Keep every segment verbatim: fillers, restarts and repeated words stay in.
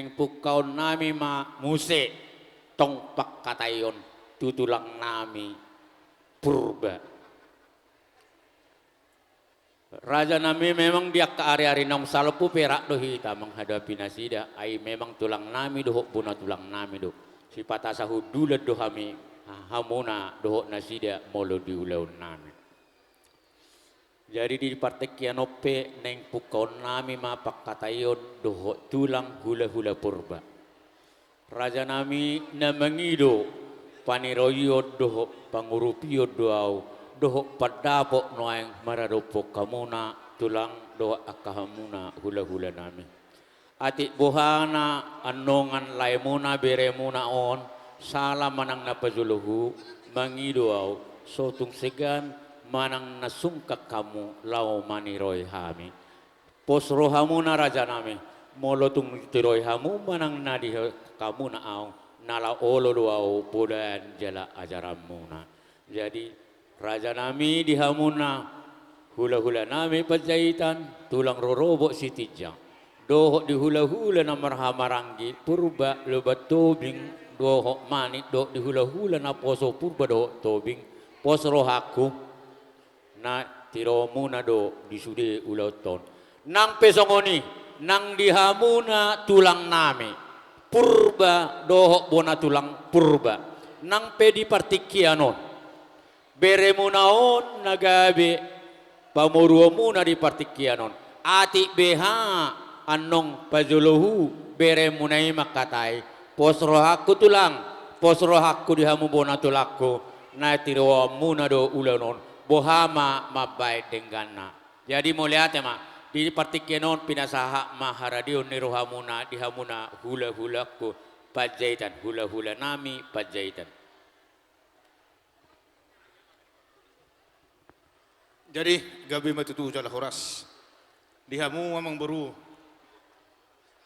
Pungkaonnami ma muse tong pangkataion tu tulangnami Purba. Rajanami, memang di angka ari-ari naung salpu pe rap do hita manghadapi nasida, ai memang tulangnami dohot bona tulangnami do. Sipata sahundulan do hami, hamuna dohot nasida molo di ulaonnami. Jadi di partingkian on pe naeng pungkaonnami ma pangkataion dohot tulang hula-hula Purba. Rajanami, na mangido paniroion dohot pangurupion do ahu, dohot pandapot nuaeng maradophon hamuna tulang dohot angka hamuna hula-hulanami. Atik boha na annon laemuna beremuna on, sala manang na pajolohu, mangido ahu, so tung segan manang na sungkan hamu laho maniroi hami. Pos rohamuna rajanami, molo tung ditiroi hamu manang na dihakamuna ahu, na laho olo do ahu podan jala ajaranmuna. Jadi, rajanami, di hamuna hula-hulanami Panjaitan, tulang rorobot Sitinjak, dohot di hula-hula na marhahamaranggi Purba, Lumban Tobing, dohot Manik, dohot di hula-hula naposo Purba dohot Tobing, pos rohangku, na tiroonmuna do di sude ulaon on. Nang pe songon i, nang di hamuna tulangnami Purba dohot bona tulang Purba, nang pe di partingkian on, beremuna on na gabe pamoruonmuna di partingkian on, atik beha annon pajolohu beremuna i mangkatai, pos rohangku tulang, pos rohangku di hamu bona tulangku, na tiroanmuna do ulaon on, boha ma mambahen dengganna. Jadi mauliate ma, di partingkian on pinasahat ma haradeon ni rohamuna di hamuna hula-hulangku Panjaitan, hula-hulanami Panjaitan. Jadi gabe ma tutu jala horas. Di hamu amangboru,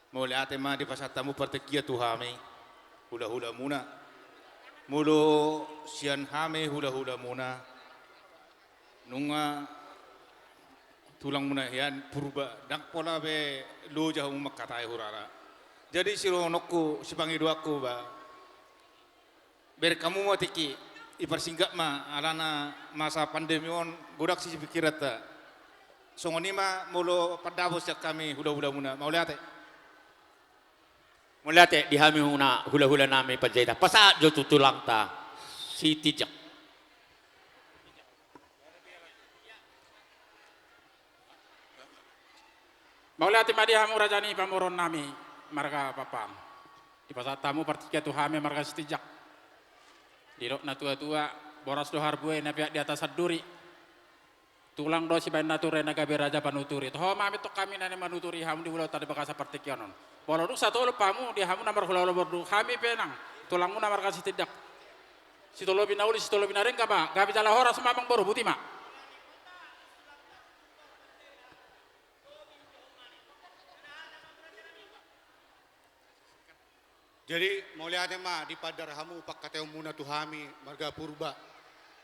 mauliate ma dipasahat hamu partingkian tu hami hula-hulamuna. Molo sian hami hula-hulamuna, nunga tulangmuna hian Purba, ndang pola be loja hamu mangkatai hurara. Jadi sidohononku, sipangidoanku ba, bereng hamu ma tingki, diparsingkat ma, alana masa pandemi on godang sipingkiranta. Songon i ma molo pandapot sian hami hula-hulamuna, mauliate. Mauliate di hamuna hula-hulanami Panjaitan, pasahat jo tu tulangta Sitinjak. Mauliate ma di hamu raja ni pamoruonnami marga Pakpahan. Dipasahat hamu partingkian tu hami marga Sitinjak. Didok na tua-tua, boras do harbue na peak di atas anduri. Tulang do sibahen na ture na gabe raja panuturi. Toho ma hami tong hami na naeng manuturi hamu di ulaonta di bagasan partingkian on. Molo dung satolop hamu di hamu na marhula-hula bordu, hami pe nang tulangmuna marga Sitinjak, Sitolopi na Uli, Sitolopi na Denggan ma, gabe jala horas ma amangboru, boti ma. Jadi mauliate ma dipandar hamu pangkataionmuna tu hami marga Purba.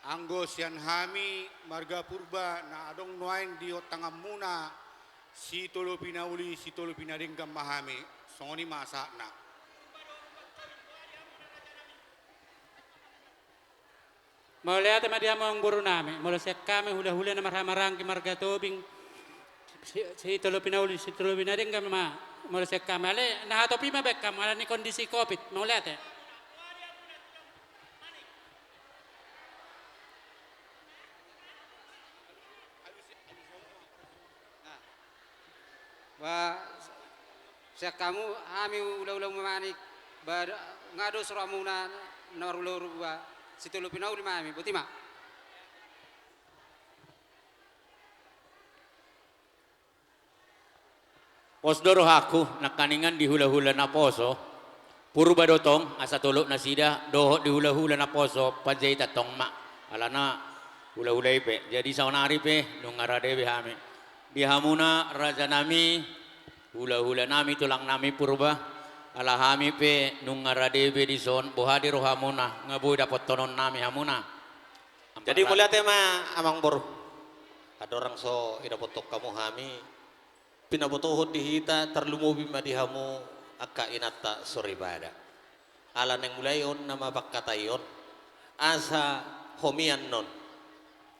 Anggo sian hami marga Purba na adong nuaeng di ontanganmuna, Sitolopi na Uli, Sitolopi na Denggan ma hami. Songon i ma sahatna. Mauliate ma di hamu amangborunami, molo sian hami hula-hula na marhahamaranggi marga Tobing, Si-, Sitolopi na Uli, Sitolopi na Denggan ma, molo sian hami, alai na hatop i ma bahen hamu, alani kondisi covid, mauliate. Ba, sian hamu, hami hula-hula Manik, ba, nga dos rohamuna na marhula-hula ba, Sitolopi na Uli ma hami, boti ma. Pos do rohangku, nangkiningan di hula-hula naposo Purba do tong, asa tolop nasida, dohot di hula-hula naposo Panjaitan tong ma. Alana hula-hula i pe. Jadi saonari pe, nunga rade be hami. Di hamuna, rajanami, hula-hulanami, tulangnami Purba. Ala hami pe, nunga rade be dison, boha di rohamuna, nga boi dapothononnami hamuna. Jadi mauliate ma, amangboru. Andorang so idapothon hamu hami, pinabotohon di hita, tarlumobi ma di hamu angka inanta soripada. Ala naeng mulai on nama pangkataion, asa homian non,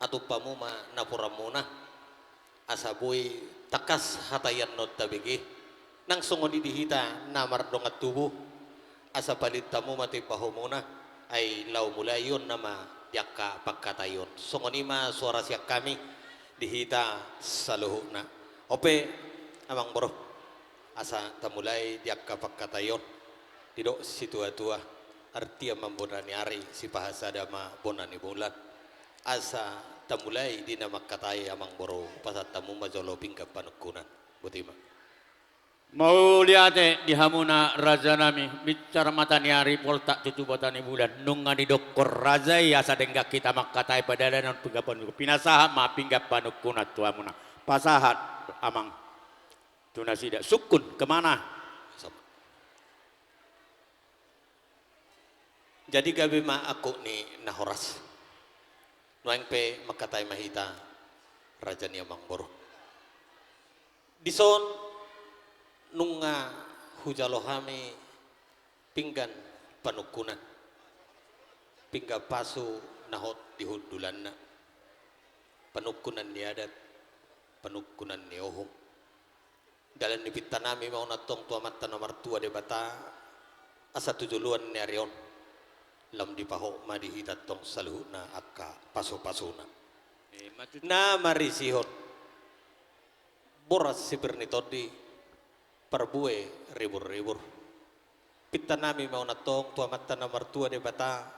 atumpamu ma napuranmuna, asa boi tangkas hata i annon tabege, nang songon i di hita na mardongan tubu, asa palintamu ma timbahomuna, ai laho mulai on nama di angka pangkataion. Songon i ma suara sian hami di hita saluhutna. Ope, amang boru, asa tamulai di angka pangkataion. Didok situatua, artia ma bona ni ari, sipahasada ma bona ni bulan. Asa tamulai di na mangkatai, amang boru, pasahat hamu ma jolo pinggan panungkunan. Boti ma. Mauliate di hamuna rajanami, binsar mata ni ari, poltak tutu bata ni bulan, nunga didokkon raja i asa denggan hita mangkatai, padalanan pinggan panungkunan, pinasahat ma pinggan panungkunan tu hamuna. Pasahat, amang. Tu nasida, sungkun, kemana? Jadi gabe ma angkup ni na horas. Nuaeng pe mangkatai ma hita, raja ni amang boru. Dison nunga hujalo hami pinggan panungkunan. Pinggan pasu na hot di hundulanna. Panungkunan ni adat, panungkunan ni uhum. Dalan ni pintanami ma on antong tu Amanta na martua Debata, asa tu joloan ni ari on, lam dipahot ma di hita antong saluhutna angka pasupasuna. Eh, ma tutu. Na marisihon boras sipir ni tondi, parbue riburribur. Pintanami ma on antong tu Amanta na martua Debata,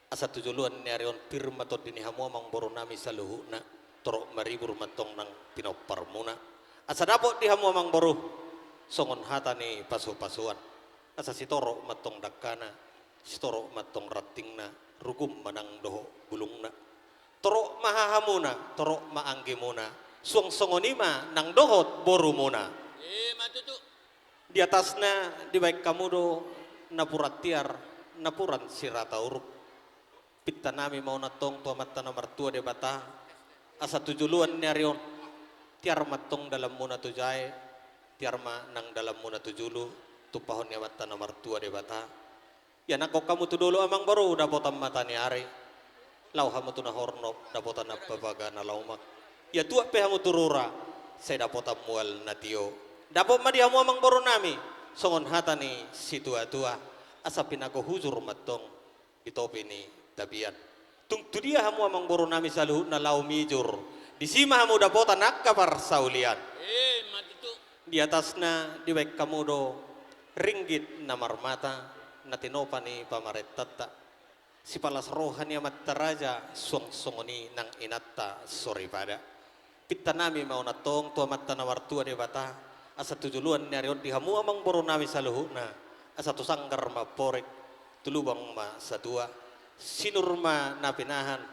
asa tu joloan ni ari on pir ma tondi ni hamu amang borunami saluhutna, torop maribur ma antong nang pinomparmuna. Asa dapot di hamu amang boru, songon hata ni pasupasuan. Asa sitorop ma antong dangkana, sitorop ma antong rantingna, rugum ma nang dohot bulungna. Torop ma hahamuna, torop ma anggimuna, suang songon i ma nang dohot borumuna. Eh, ma tutu. Di atasna dibaen hamu do napuran tiar, napuran sirata uruk. Pintanami ma on antong tu Amanta na martua Debata, asa tu joloan ni ari on, tiar ma antong dalanmuna tu jae, tiar ma nang dalanmuna tu julu, tumpahon ni Amanta na martua Debata. Ianakhon hamu tu dolok amang boru, dapotan mata ni ari. Laho hamu tu na hornop, dapotan ampapaga na lomak. Iatuak pe hamu tu rura, sai dapotan mual na tio. Dapot ma di hamu amang borunami, songon hata ni situatua, asa pinago hujur ma antong di topi ni tapian. Tung tu dia hamu amang borunami saluhutna laho mijur, disi ma hamu dapotan angka parsaulian. Eh, ma tutu. Di atasna dibaen hamu do ringgit na marmata, na tinopa ni pamarentanta. Sipalas roha ni amanta raja, suang songon i nang inanta soripada. Pintanami ma on antong tu Amanta na martua Debata, asa tu joloan ni ari on di hamu amang borunami saluhutna, asa tu sanggar ma amporik, tu lubang ma satua, sinur ma na pinahan,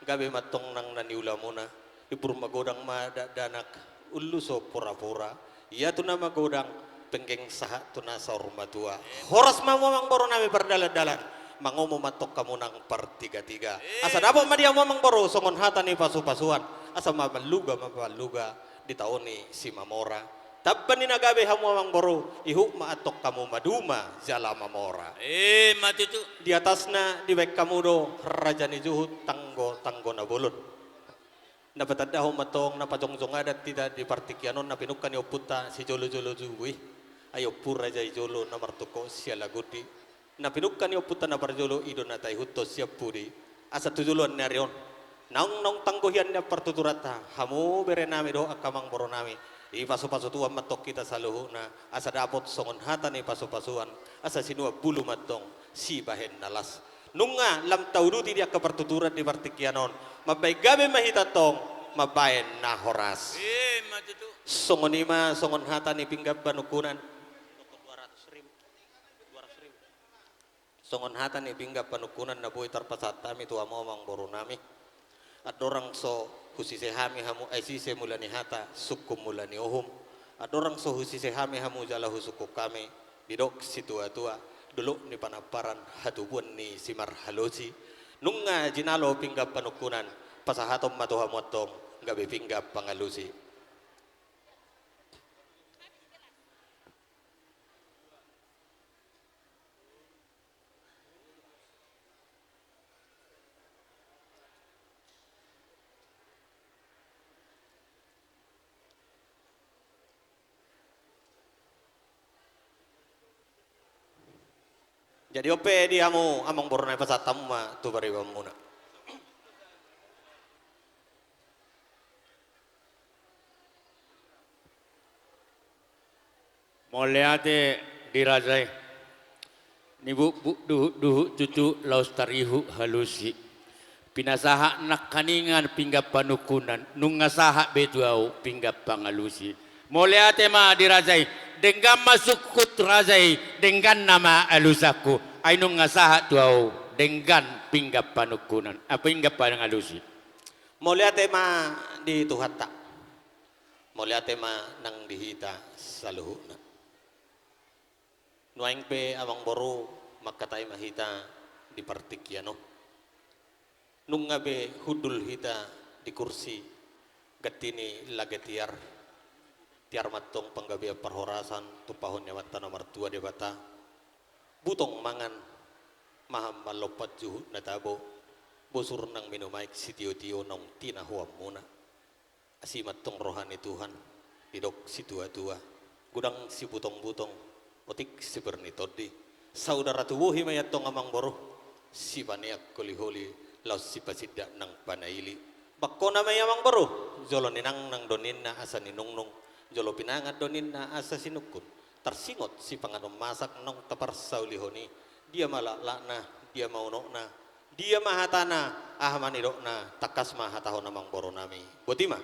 gabe ma antong nang na niulamuna, imbur magodang ma dakdanak, ullus purapura, ia tu na magodang, penggeng sahat tu na saur matua. Horas ma hamu amang borunami pardalandalan, mangomo ma antong hamu nang partigatiga. Asa dapot ma di hamu amang boru, songon hata ni pasupasuan, asa mamalluga ma mamalluga, ditaoni Simamora. Tamba ni na gabe hamu amang boru, ihut ma antong hamu maduma jala mamora. Eh, ma tutu. Di atasna dibaen hamu do raja ni juhut, tanggo, tanggo na bolon. Na patandahon ma antong na pajongjong adat hita di partingkian on, na pinungka ni ompunta sijolojolo jubu i. Ai ompu raja i jolo na martungkot sialagundi. Na pinungka ni ompunta na parjolo i do na taihuthon sian pudi. Asa tu joloan ni ari on, naung, naung tanggo hian ni partuturanta, hamu berenami dohot angka amang borunami, dipasupasu Tuhan ma antong hita saluhutna, asa dapot songon hata ni pasupasuan, asa sinuan bulu ma antong sibahen na las. Nunga lam tauduti di angka partuturan di partingkian on, mambahen gabe ma hita antong, mambahen na horas. Eh, ma tutu. Songon i ma songon hata ni pinggan panungkunan. Songon hata ni pinggan panungkunan na boi tarpasahat hami tu hamu amang borunami. Andorang so husise hami hamu, ai sise mula ni hata, sungkun mula ni uhum. Andorang so husise hami hamu jala husungkun hami, didok situatua, dolok ni Panamparan, hatubuan ni simarhalosi. Nunga jinalo pinggan panungkunan, pasahaton ma tu hamu antong, gabe pinggan pangalusi. Jadi on pe di hamu amangboru nami, pasahat hamu ma tu paribanmuna. Mauliate di raja i. Nibukbuk duhutduhut tutu laos tarihut halusi. Pinasahat nangkaningan pinggan panungkunan, nunga sahat be tu ahu pinggan pangalusi. Mauliate ma di raja i, denggan ma sungkun raja i, denggan nama alusanku, ai nunga sahat tu ahu denggan pinggan panungkunan, ah, pinggan pangalusi. Mauliate ma di Tuhanta. Mauliate ma nang di hita saluhutna. Nuaeng pe amangboru, mangkatai ma hita di partingkian on. Nunga be hundul hita di kursi, ganti ni lage tiar. Tiar ma antong panggabean parhorasan tumpahon ni Amanta na martua Debata. Butong mangan, maham mallompan juhut na tabo, bosur nang minum aek sitiotio naung tinahuanmuna. Asi ma antong roha ni Tuhan, didok situatua, godang sibutongbutong, otik sipir ni tondi. Saudara tubuhi ma i antong amangboru, sipaneang holiholi, laos sipasindak nang panaili. Bangkona ma i amangboru, jolo ninangnang do ninna asa ninungnung, jolo pinangan do ninna asa sinungkun. Tarsingot sipanganon masak naung taparsaulihon i, dia ma laklakna, dia ma unokna, dia ma hatana, aha ma nidokna, tangkas ma hatahon amangboru nami. Boti ma.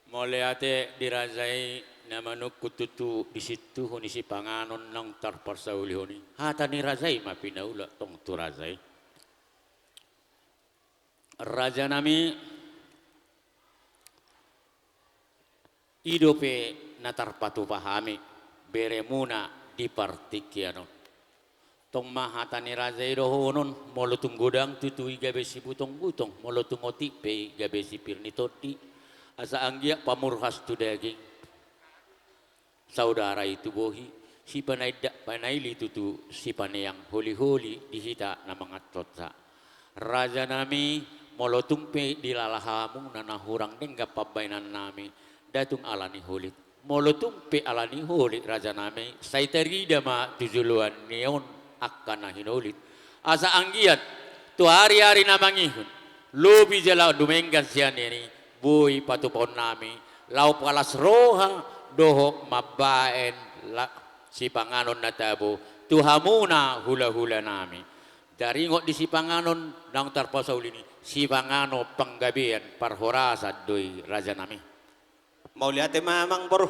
Mauliate di raja i na manungkun tutu di sintuhu ni sipanganon naung tarparsaulihon i. Hata ni raja i ma pinaula tong tu raja i. Raja nami, i dope na tarpatupa hami beremuna di partingkian on. Tong ma hata ni raja i dohonon, molo tung godang tutu i gabe sibutongbutong, molo tung otik pe i gabe sipir ni tondi, asa anggiat pamurhas tu daging. Saudara i tubuhi, sipanaindak panaili tutu, sipaneang holiholi di hita na manganhonsa. Raja nami, molo tung pe dilala hamuna na hurang denggan pambaenan nami, nda tung ala ni holit. Molo tung pe ala ni holit raja nami, sai tarida ma tu joloan ni on angka na hinolit. Asa anggiat tu ariari na mangihut, lobi jala dumenggan sian i, boi patupaon nami, laho palas roha dohot mambaen la-, sipanganon na tabo tu hamuna hulahula nami. Taringot di sipanganon naung tarpasaulihon i, sipanganon panggabean parhorasan do i raja nami. Mauliate ma amangboru,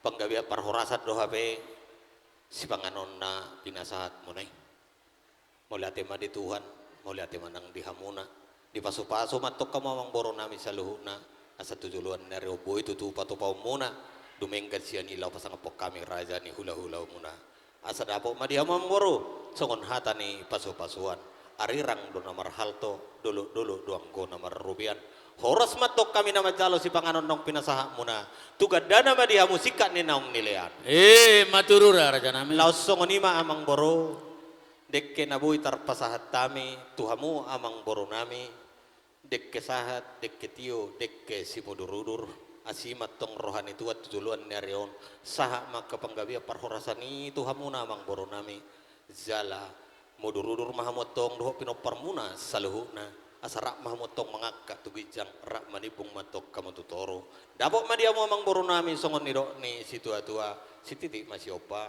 panggabean parhorasan do hape sipanganon na pinasahatmuna i. Mauliate ma di Tuhan, mauliate ma nang di hamuna. Dipasupasu ma antong hamu amangboru nami saluhutna, asa tu joloan ni ari on boi tutu patupaonmuna, dumenggan sian i laho pasangaphon hami raja ni hulahulaonmuna. Asa dapot ma di hamu amangboru songon hata ni pasupasuan. Arirang do na marhalto, dolokdolok do anggo na marrobean. Horas ma antong hami na manjalo sipanganon naung pinasahatmuna. Tu gandana ma di hamu singkat ni naung nilean. Emma tutu raja nami. Laos songon i ma amangboru, dengke na boi tarpasahat hami tu hamu amangboru nami, dengke sahat, dengke tio, dengke simudurudur. Asi ma antong roha ni Tuhan tu joloan ni ari on, sahat ma angka panggabean parhorasan i tu hamuna amangboru nami. Jala mudurudur ma hamu antong dohot pinomparmuna saluhutna, asa rap ma hamu antong mangangkat tu ginjang, rap manimbung ma antong hamu tu toru. Dapot ma di hamu amangboru nami songon nidok ni situatua, sititik ma siompa,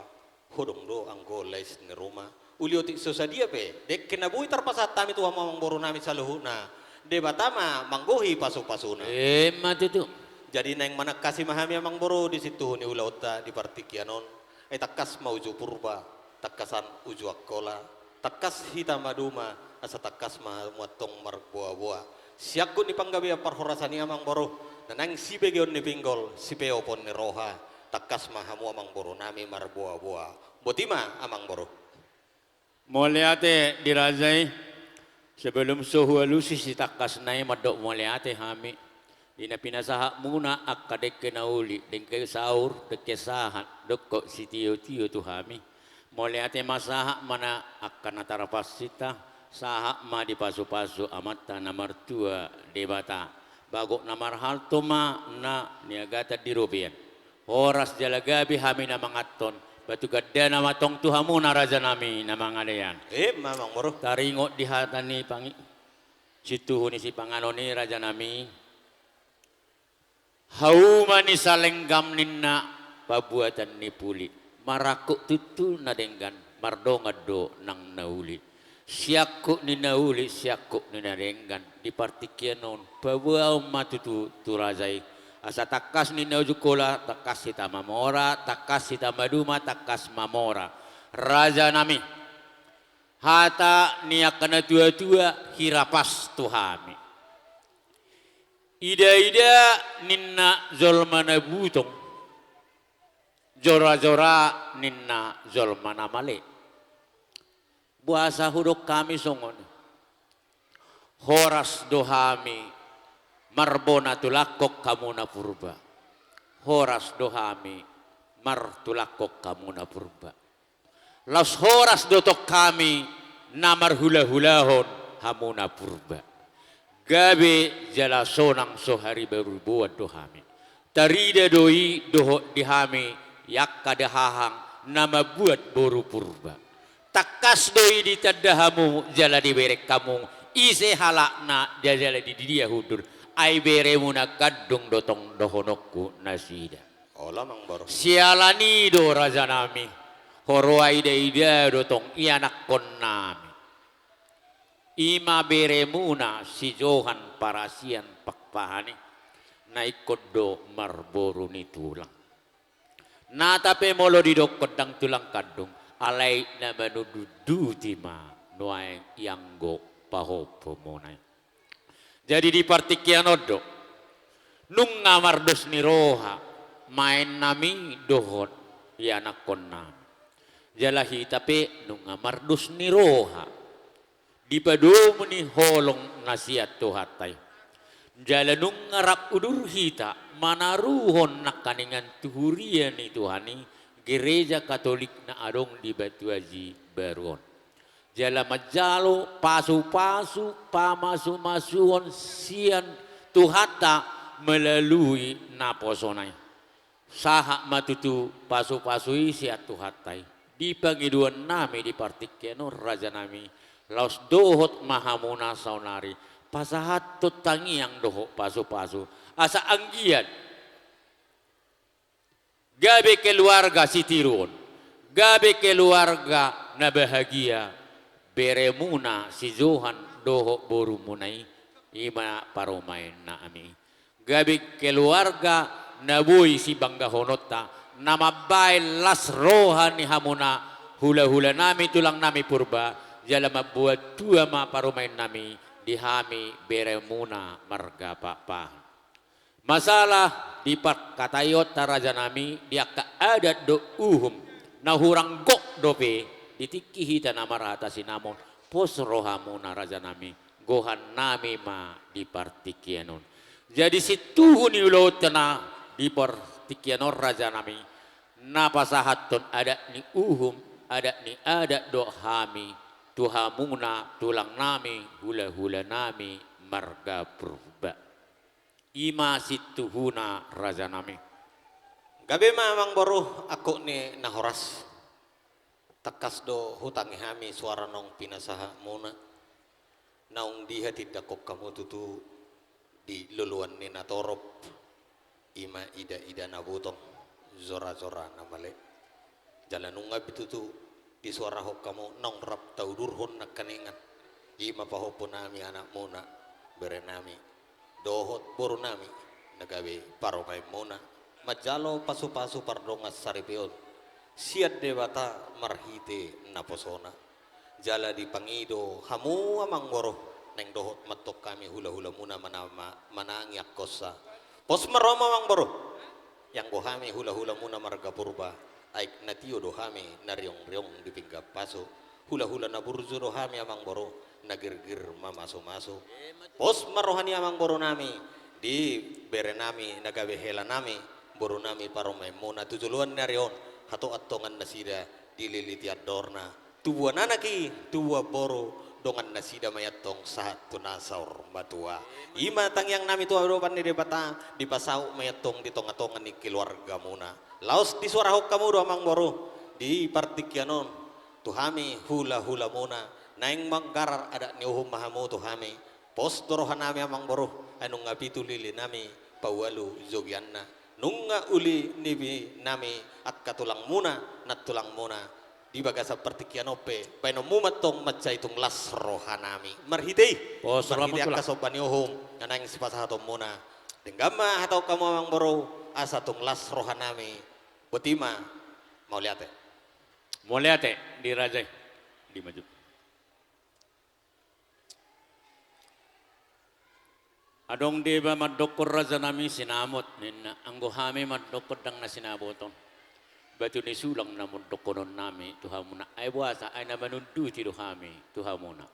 hodong do anggo lais ni ruma. Uli otik so sadia pe dengke na boi tarpasahat hami tu hamu amangboru nami saluhutna, Debata ma manggohi pasupasuna. Emma tutu. Jadi naeng manangkasi ma hami amangboru di sintuhu ni ulaonta di partingkian on. Ai tangkas ma uju Purba, tangkasan uju Angkola, tangkas hita maduma, asa tangkas ma hamu antong marboaboa. Siangkup ni panggabean parhorasan i amangboru, na naeng sibegeon ni pinggol, sipeopon ni roha, tangkas ma hamu amangboru nami marboaboa. Boti ma amangboru. Mauliate di raja i. Sebelum so hualusi sitangkasna i mandok mauliate hami di na pinasahatmuna angka dengke na uli, dengke saur, dengke sahat, dohot sitiotio tu hami. Mauliate ma, sahat ma na angka na tarpansinta, sahat ma dipasupasu Amanta na martua Debata. Bagot na marhalto ma na niagatan di robean. Horas jala gabe hami na manganhon, Batu gandana ma tong tu hamuna rajanami na mangalean. Ima amang boru. Taringot di hata ni pangi-, situhu ni sipanganon i rajanami. Hauma ni salenggam ninna pabuatan ni puli. Marangkup tutu na denggan, mardongan do nang na uli. Siangkup ni na uli, siangkup ni na denggan, di partingkian on, paboaon ma tutu tu raja i. Asa tangkas ninna ujung hola, tangkas hita mamora, tangkas hita maduma, tangkas mamora. Rajanami. Hata ni angka na tua-tua, hira pas tu hami. Ida-ida ninna jolma na butong, jora-jora ninna jolma na male. Boasa hudok hami songon i? Horas do hami marbona tulangkon hamuna Purba. Horas do hami martulangkon hamuna Purba. Laos horas do tong hami na marhula-hulahon hamuna Purba. Gabe jala sonang so haribaruboan do hami. Tarida do i dohot di hami angka dahahang na mambuat boru Purba. Tangkas do i ditanda hamu jala dibereng hamu ise halakna jala di dia hundul. Ai beremuna gandung do tong dohononku nasida. Olo amang boru. Siala ni i do rajanami, huroha ida-ida do tong ianakkonnami. Ima beremuna si Johan Parasian Pakpahan i, na ingkon do marboru ni tulang. Nata pe molo didokkon ndang tulang kandung, alai na manunduti ma nuaeng ianggo pahompumuna i. Jadi di partingkian on do, nunga mardos ni roha, maennami dohot ianakkonnami. Jala hita pe nunga mardos ni roha, dipadomu ni holong na sian Tuhanta i. Jala nunga rap udur hita, manaruhon nangkaningan tu huria ni Tuhan i, Gereja Katolik na adong di Batu Aji Baru on. Jala manjalo pasu-pasu, pamasu-masuon sian Tuhanta melalui naposona i. Sahat ma tutu pasu-pasu i sian Tuhanta i. Di pangidoannami di partingkian on rajanami, laos dohot ma hamuna saonari, pasahathon tangiang dohot pasu-pasu. Asa anggiat gabe keluarga sitiruon, gabe keluarga na bahagia, beremuna si Johan dohot borumuna i, ima parumaennami. Gabe keluarga na boi sibanggahononta, na mambaen las roha ni hamuna hula-hulanami tulangnami Purba, jala mamboan tua ma parumaennami di hami beremuna marga Pakpahan. Masalah di parkataion rajanami di angka adat dohot uhum na hurang gok dope di tingki hita na marhata sinamot, pos rohamuna rajanami, gohannami ma di partingkian on. Jadi situhu ni ulaonta na di partingkian on rajanami, na pasahathon adat ni uhum, adat ni adat do hami tu hamuna tulangnami hula-hulanami marga Purba. Ima situhuna rajanami. Gabe ma amang boru angkup ni na horas. Tangkas do hutangi hami soara naung pinasahatmuna. Naung dihatindangkon hamu tutu di loloan ni natorop. Ima ida-ida na butong, jora-jora na male. Jala nunga be tutu disoarahon hamu naung rap taudurhon nangkaningan. Ima pahompunami anakmuna, berenami, dohot borunami, na gabe parumaenmuna, manjalo pasu-pasu pardongan saripeon sian Debata marhite naposona. Jala dipangido hamu amang boru, naeng dohot ma antong hami hula-hulamuna mana-, manangi angkosa. Pos ma rohamu amang boru. Ianggo hami hula-hulamuna marga Purba, aek na tio do hami na riong-riong di pinggan pasu. Hula-hula na burju do hami amang boru, na girgir mamasu-masu. Pos ma roha ni amang borunami, di berenami na gabe helanami, borunami parumaenmuna tu joloan ni ari on, hatoan tongan nasida dililiti andorna. Tubuan anak i, tubuan boru, dongan nasida ma i antong sahat tu na saur matua. Ima tangiangnami tu adopan ni Debata, dipasaut ma i antong di tonga-tonga ni keluargamuna. Laos disoarahon hamu do amang boru, Di partingkian on, tu hami hulahulamuna, naeng manggarar adat ni uhum ma hamu tu hami. Pos do rohanami amangboru, ai nunga pitu lilinami paualu jogianna. Nunga uli nibinami angka tulangmuna, nantulangmuna. Di bagasan partingkian on pe, baenonmu ma antong mansai tung las rohanami. Marhite i, pos rohamu marhite angka somba ni uhum na naeng sipasahatonmuna. Denggan ma hataon hamu amangboru, asa tung las rohanami. Boti ma, mauliate. Mauliate di raja i. Di maju. Adong deba mandokkon rajanami sinamot ninna, anggo hami mandokkon ndang na sinamot on. Batu ni sulang na mandokkononnami tu hamuna, ai boasa, ai na manunduti do hami tu hamuna.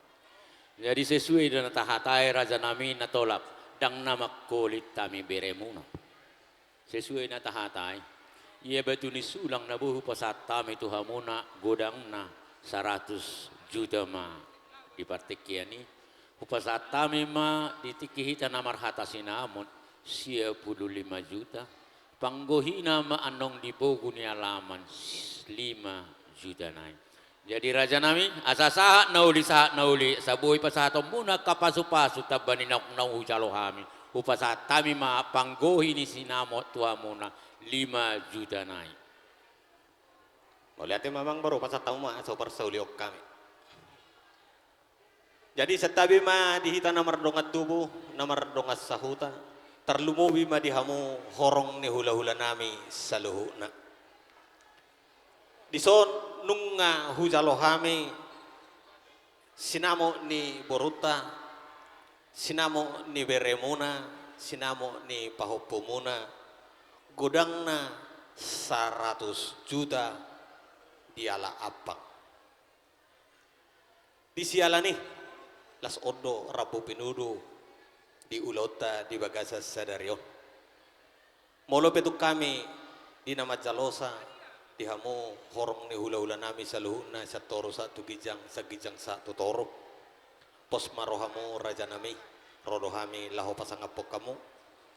Jadi sesuai do na tahatai rajanami na tolap, ndang na mangkolit hami beremuna. Sesuai na tahatai, ia batu ni sulang na boi hupasahat hami tu hamuna godangna saratus juta ma di partingkian i. Hupasahat hami ma di tingki hita na marhata sinamot sia pulu lima juta. Panggohina ma annon di pogu ni alaman s-, lima juta nai. Jadi rajanami, asa sahat na uli, sahat na uli, asa boi pasahatonmuna angka pasupasu tamba ni naung naung hujalo hami. Hupasahat hami ma panggohi ni sinamot tu hamuna lima juta nai. Mauliate ma amangboru, pasahat hamu ma asa huparsaulihon hami. Jadi santabi ma di hita na mardongan tubu, na mardongan sahuta, tarlumobi ma di hamu horong ni hulahulanami saluhutna. Dison nunga hujalo hami sinamot ni borunta, sinamot ni beremuna, sinamot ni pahompumuna, godangna saratus juta diala ampang. Di siala ni i, las on do rambu pinudu di ulaonta di bagasan sadari on. Molo pe tung hami di na manjalosa di hamu horong ni hulahulanami saluhutna, sian toru sahat tu ginjang, sian ginjang sahat tu toru. Pos ma rohamu rajanami, ro do hami laho pasangaphon hamu,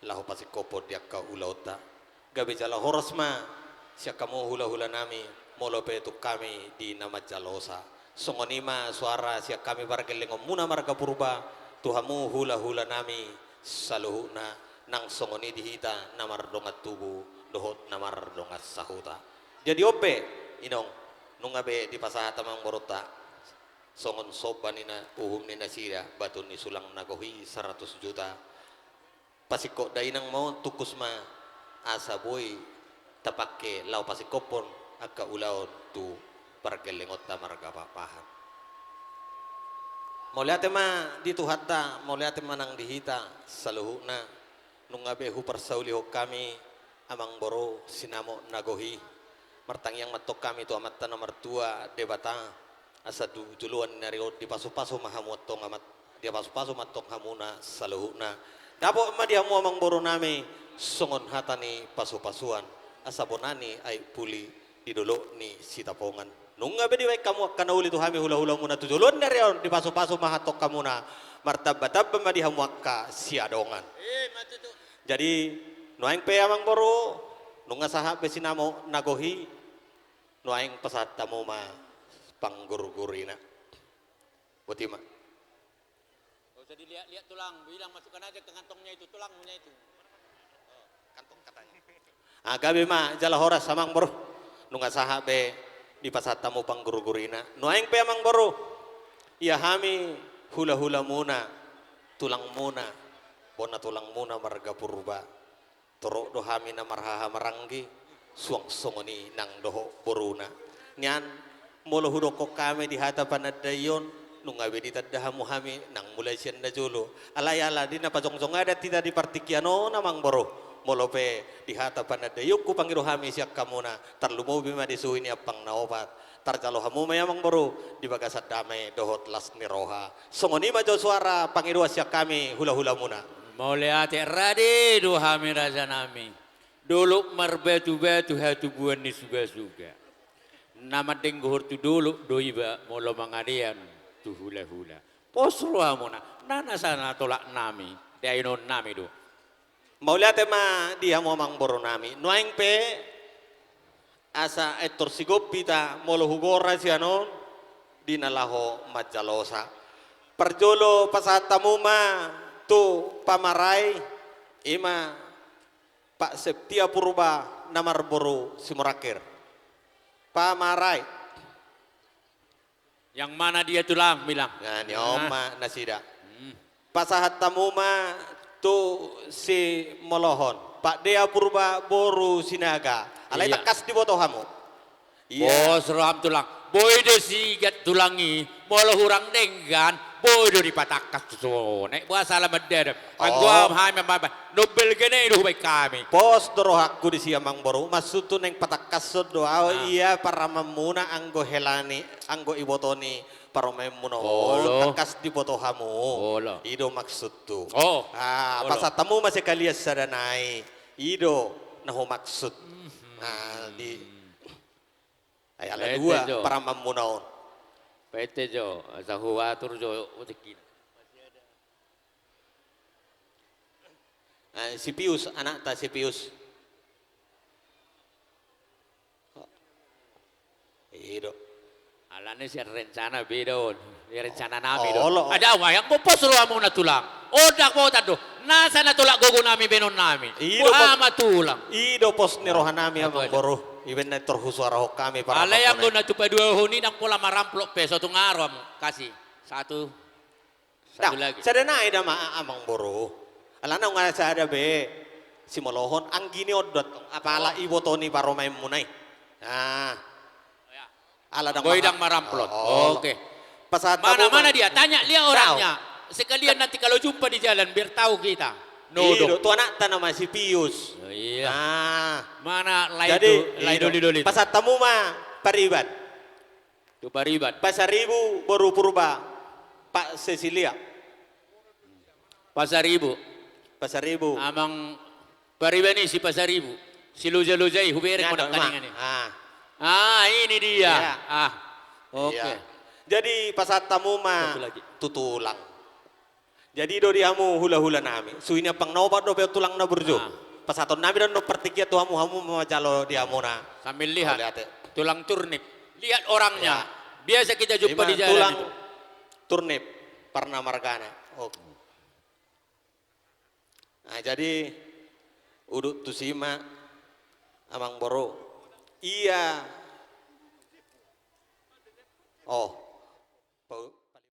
laho pasingkophon di angka ulaonta. Gabe jala horas ma sian hamu hulahulanami, molo pe tung hami di na manjalosa. Songon i ma soara sian hami pargellengonmuna marga Purba, tu hamu hulahulanami saluhutna, nang songon i di hita na mardongan tubu dohot na mardongan sahuta. Jadi on pe, inong, nunga be dipasahat amangborunta songon somba ni na uhum ni nasida, batu ni sulang na gohi saratus juta. Pasingkop dainang ma on, tungkus ma, asa boi tapangke laho pasingkophon angka ulaon tu pargellengonta marga Pakpahan. Mauliate ma di Tuhanta, mauliate ma nang di hita saluhutna. Nunga be huparsaulihon hami, amangboru, sinamot na gohi. Martangiang ma antong hami tu Amanta na martua Debata, asa tu joloan ni ari on dipasupasu ma hamu antong amat, dipasupasu ma antong hamuna saluhutna. Dapot ma di hamu amangborunami songon hata ni pasupasuan, asa bona ni aek puli di dolok ni Sitapongan. Nunga be dibaen hamu angka na uli tu hami hulahulamuna, tu joloan ni ari on dipasupasu ma antong hamuna, martambatamba ma di hamu angka siadongan. Eh, ma tutu. Jadi nuaeng pe amangboru, nunga sahat be sinamot na gohi, nuaeng pasahat hamu ma panggurgurina. Boti ma. Nggak usah dilihat-lihat tulang, bilang masukkan aja ke kantongnya itu, tulangnya itu. Oh, kantong katanya. Ah, gabe ma jala horas amangboru. Nunga sahat be dipasahat hamu panggurgurina. Nuaeng pe amangboru, ia hami hulahulamuna, tulangmuna, bona tulangmuna marga Purba. Torop do hami na marhahamaranggi, suang songon i nang dohot boruna. Nian, molo hudokkon hami di hata panandaion, nunga be ditanda hamu hami nang mulai sian na jolo. Alai ala di na pajongjong adat hita di partingkian on amangboru, molo pe di hata panandaionku pangido hami sian hamuna, tarlumobi ma di suhi ni ampang na opat. Tarjalo hamu ma i amangboru di bagasan dame dohot las ni roha. Songon i ma jo soara pangidoan sian hami hulahulamuna. Mauliate, rade do hami rajanami. Dolok marbatubatu hatubuan ni sugasuga. Na mandenggohon tu dolok do iba molo mangadean tu hulahula. Pos rohamuna, nasa na tolapnami, dainonnami do. Mauliate ma di hamu amangborunami. Nuaeng pe Asa ettor sigompi ta molo hugora sian on di na laho manjalosa. Parjolo pasahat hamu ma tu pamarai, ima Pak Septia Purba na marboru Simorangkir. Pamarai. Yang mana dia tulang bilang? Nah, ni on ma nasida. Hmm. Pasahat hamu ma tu si molohon. Pak Dea Purba boru Sinaga. Alai tangkas diboto hamu. Iya. Pos roham tulang. Boi do sigat tulang i. Molo hurang denggan, boi do dipatangkas tu so. Nek boasa ala mandadap. Anggo hami mambahen. Nobel gene do hubaen hami. Pos do rohangku disi amang boru. Maksudhu naeng patangkashon do au ia paramanmuna anggo helani, anggo iboto ni parumaenmuna on. Olo. Tangkas diboto hamu. Olo. I do maksudhu. Oh. Ah, olo. Pasahat hamu ma sekalian sada nai. I do na humaksud. Mhm. Ah, di. Ai ala dua paramanmuna on. Paete jo, asa huatur jo rezekina. Ah, si Pius, anakta si Pius. I do. Alani sian rencana beda on. Di rencana nami do. Olo. Ada wayang bo pos rohamuna tulang. Odak botan do. Nasa na tolap gogo nami baenon nami. I do pos. Boha ma tulang. I do pos ni roha nami amang boru. Ibaen na ettor husuarahon hami paramanmuna. Alai anggo na tu paduahon i ndang pola maramplop pe so tung aro hamu. Kasih. Satu. Satu lagi. Sada nai da ma amang boru. Alana nunga sada be. Si molohon anggi ni on do antong. Apala iboto ni parumaenmuna i. Nah. Ala ndang. Boi ndang maramplop. Oke. Pasahat hamu ma. Mana dia? Tanya lihat orangnya. Sekalian nanti kalau jumpa di jalan biar tahu kita. Nodok. I do, tu anakta nama si Pius. Oh, iya. Nah. Mana lai tu, lai doli-doli tu. Pasahat hamu ma Pariban. Tu Pariban. Pasaribu boru Purba. Pak Cecilia. Pasaribu. Pasaribu. Amang Pariban i si Pasaribu. Si loja-loja i hubereng ma nangkaningan i. Ah. Ah, ini dia. Iya. Ah. Oke. Jadi pasahat hamu ma tu tulang. Jadi do di hamu hula-hula nami. Suhi ni ampang na opat dope on tulang na burju. Ah. Pasahaton nami do on partingkian tu hamu, hamu ma manjalo di hamuna. Sambil lihat. Tulang turnip. Lihat orangnya. Iya. Biasa kita jumpa di jalan itu. Ima tulang turnip. Parna margana. Oke. Nah, jadi udut tusi ma amang boru. Ia. Oh,